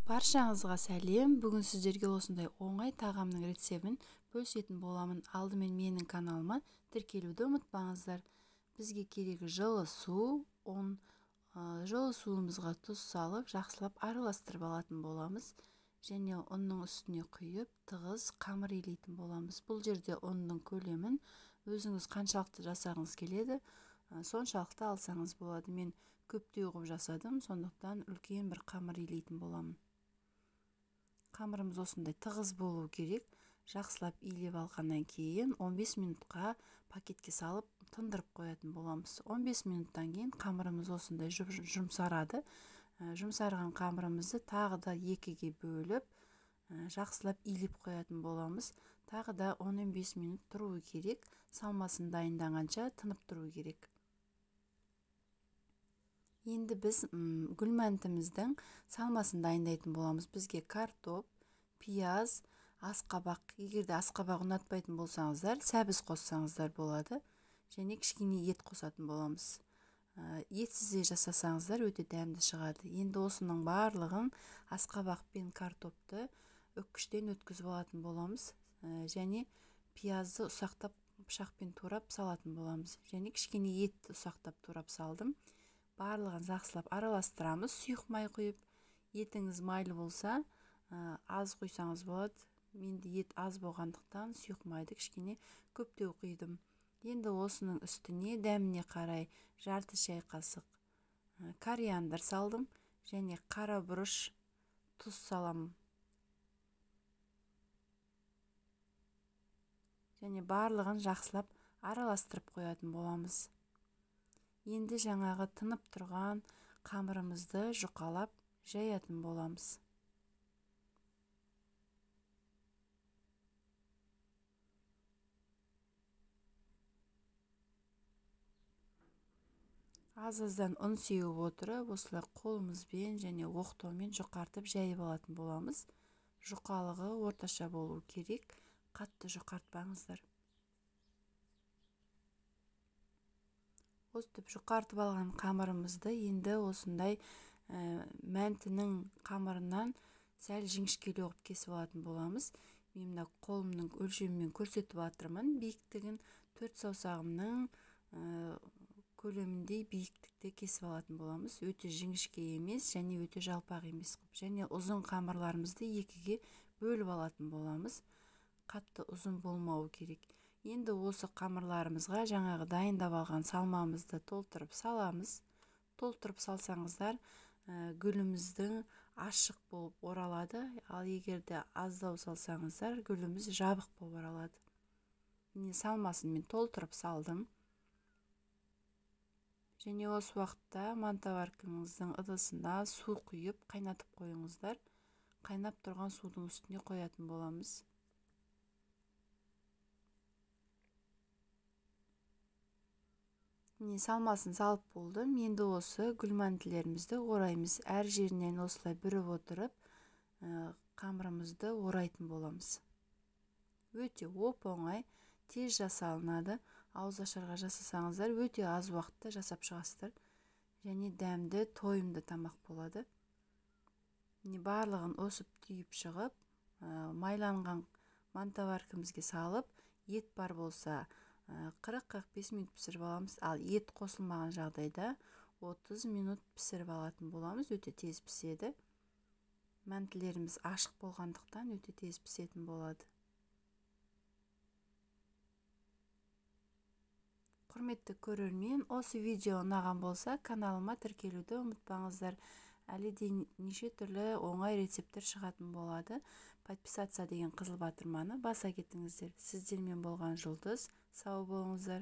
Баршаңызға сәлем. Бүгін сіздерге осындай оңай тағамның рецебін бөлісетін боламын. Алдымен менің каналыма тіркелуді ұмытпаңыздар. Бізге керегі жылы су, ұн. Жылы суымызға тұз салып, жақсылап араластырып алатын боламыз. Және ұнның үстіне құйып, тығыз қамыр илейтін боламыз. Бұл жерде ұнның көлемін өзіңіз қаншалықты жасағыңыз келеді, соншалықты алсаңыз болады. Мен көптеу қылып жасадым, сондықтан үлкен бір қамыр илейтін боламын. Қамырымыз осындай тығыз болу керек. Жақсылап илеп алғаннан кейін 15 минутқа пакетке салып тындырып қоятын боламыз. 15 минуттан кейін қамырымыз осындай жұмсарады. Жұмсарған қамырымызды тағы да екіге бөліп, жақсылап илеп қоятын боламыз. Тағы да 10-15 минут тұруы керек. Салмасын дайындағанша тынып тұру керек. Енді біз гүлмәнтіміздің салмасын дайындайтын боламыз. Бізге картоп, пияз, асқабақ. Егер де асқабақ ұнатпайтын болсаңыздар, сәбіз қоссаңыздар болады. Және кішкене ет қосатын боламыз. Етсіз де жасасаңыздар өте дәмді шығады. Енді осының барлығын асқабақ пен картопты үккіштен өткізіп алатын боламыз. Және пиязды ұсақтап пышақпен турап салатын боламыз. Және кішкене етті ұсақтап турап салдым. Барлығын жақсылап араластырамыз, сұйық май құйып. Етіңіз майлы болса, аз құйсаңыз болады. Менде ет аз болғандықтан сұйық майды кішкене көптеу құйдым. Енді осының үстіне дәміне қарай жарты шай қасық кориандр салдым және қара бұрыш, тұз саламын. Және барлығын жақсылап араластырып қоятын боламыз. Енді жаңағы тынып тұрған қамырымызды жұқалап жаятын боламыз. Аз-аздан ұн сеуіп отырып, осылай қолымызбен және оқтаумен жұқартып жайып алатын боламыз. Жұқалығы орташа болу керек, қатты жұқартпаңыздар. Өстіп жұқартып алған қамырымызды енді осындай мәнтінің қамырынан сәл жіңішкелеу қылып кесіп алатын боламыз. Мен мына қолымның өлшемімен көрсетіп жатырмын. Биіктігін 4 саусағымның көлеміндей биіктікте кесіп алатын боламыз. Өте жіңішке емес және өте жалпақ емес қылып. Және ұзын қамырларымызды екіге бөліп алатын боламыз. Қатты ұзын болмауы керек. Енді осы қамырларымызға жаңағы дайындап алған салмамызды толтырып саламыз. Толтырып салсаңыздар, гүліміздің ашық болып оралады. Ал егер де аздау салсаңыздар, гүліміз жабық болып оралады. Міне салмасын мен толтырып салдым. Және осы уақытта мантоваркаңыздың ыдысына су құйып қайнатып қойыңыздар. Қайнап тұрған судың үстіне қоятын боламыз. Міне салмасын салып болдым. Енді осы гүлмәнтілерімізді ораймыз. Әр жерінен осылай бүріп отырып, қамырымызды орайтын боламыз. Өте оп-оңай, тез жасалынады. Ауыз ашарға жасасаңыздар, өте аз уақытта жасап шығасыздар. Және дәмді, тойымды тамақ болады. Міне барлығын осып түйіп шығып, майланған мантоваркамызге салып, ет бар болса 40-45 минут пісіріп аламыз. Ал ет қосылмаған жағдайда 30 минут пісіріп алатын боламыз. Өте тез піседі. Мәнтілеріміз ашық болғандықтан өте тез пісетін болады. Құрметті көрермен, осы видео ұнаған болса, каналыма тіркелуді ұмытпаңыздар. Әлі де неше түрлі оңай рецепттер шығатын болады. Подписаться деген қызыл батырманы баса кетіңіздер. Сіздермен болған Жұлдыз, сау болыңыздар.